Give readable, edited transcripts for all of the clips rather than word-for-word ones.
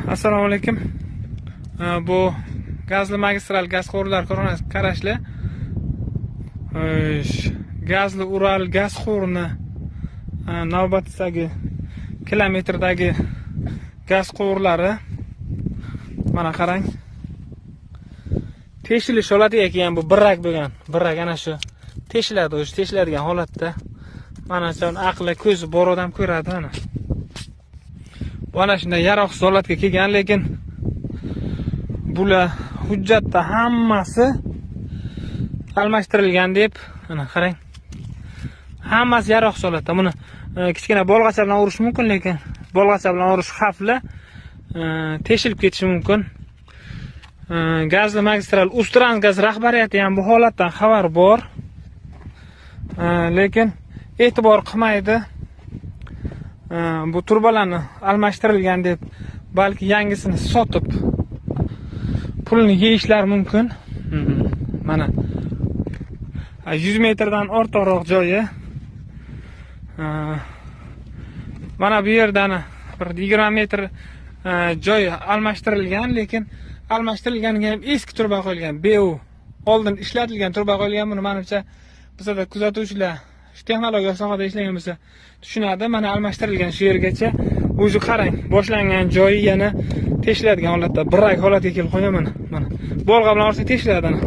Assalomu alaykum. Bu gazli magistral gaz quvurlar korxonasi qarashli. Xo'sh, gazli Ural gaz quvurini navbatdagi kilometrdagi gaz quvurlari, mana qarang. Teshilish holatiga kelgan, bu брак bo'lgan. Брак ana shu teshiladi, o'sha teshiladigan holatda. Mana shu aqli, ko'zi bor odam ko'radi ana. Bu ana shunday yaroqsiz holatga kelgan, lekin bular hujjatda hammasi almashtirilgan deb, mana qarang. Hammasi yaroqsiz holatda. Buni kichkina bolg'acha bilan urish mumkin, lekin bolg'acha bilan urish xavfli. Teshilib ketishi mumkin. Gazli magistral Uztransgaz rahbariyati ham bu holatdan xabar bor. Lekin e'tibor qilmaydi. Bu trubalarni almashtirilgan deb balki yangisini sotib pulni yeyishlari mumkin. Mana 100 metrdan ortiqroq joyi. Mana bu yerdan bir 20 metr joyi almashtirilgan, lekin almashtirilganiga ham eski truba qo'yilgan. BU oldin ishlatilgan truba qo'yilgan. Buni, manimcha, bizada kuzatuvchilar, shu texnologiya sohada ishlagan bo'lsa, tushunadi. Mana almashtirilgan shu yergacha. Уже qarang, boshlangan joyi yana teshiladigan holatda, брак holatga kelib qolgan mana. Mana. Bolg'a bilan ursa teshiladi ana.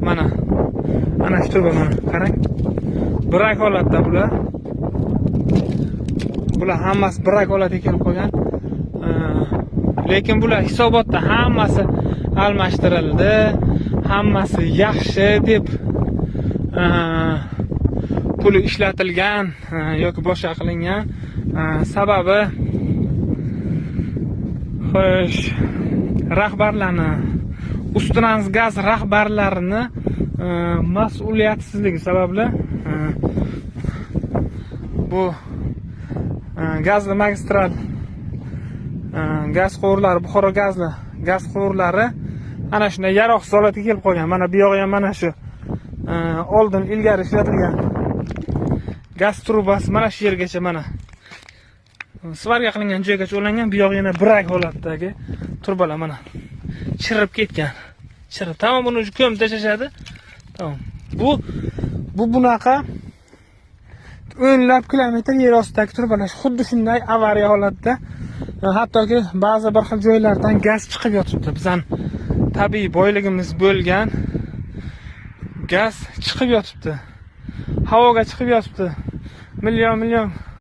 Mana. Ana shu truba, mana, qarang. Брак holatda bular. Bular hammasi брак holatga kelib qolgan. Lekin bular hisobotda hammasi almashtirildi, hammasi yaxshi deb puli ishlatilgan yoki boshqa qilingan. Sababi, xo'sh, rahbarlarni, Uztransgaz rahbarlarini mas'uliyatsizligi sababli bu gazli magistral gaz quvurlari, Buxoro gazli gaz quvurlari ana shunday yaroqsiz holatga kelib qolgan. Mana bu yog'i ham mana shu oldin ilgari ishlatilgan gaz trubasi mana shu yergacha, mana сварка qilingan joygacha ulangan. Bu yog'i yana брак holatdagi trubalar, mana chirib ketgan, chirib tamom. Buni уже ko'mib tashlashadi, tamom. Bu bunaqa o'nlab kilometr yer ostidagi trubalar xuddi shunday avariya holatda. Hattoki ba'zi bir xil joylardan gaz chiqib yotibdi. Bizani tabiiy boyligimiz bo'lgan gaz chiqib yotibdi, havoga chiqib yotibdi, million million.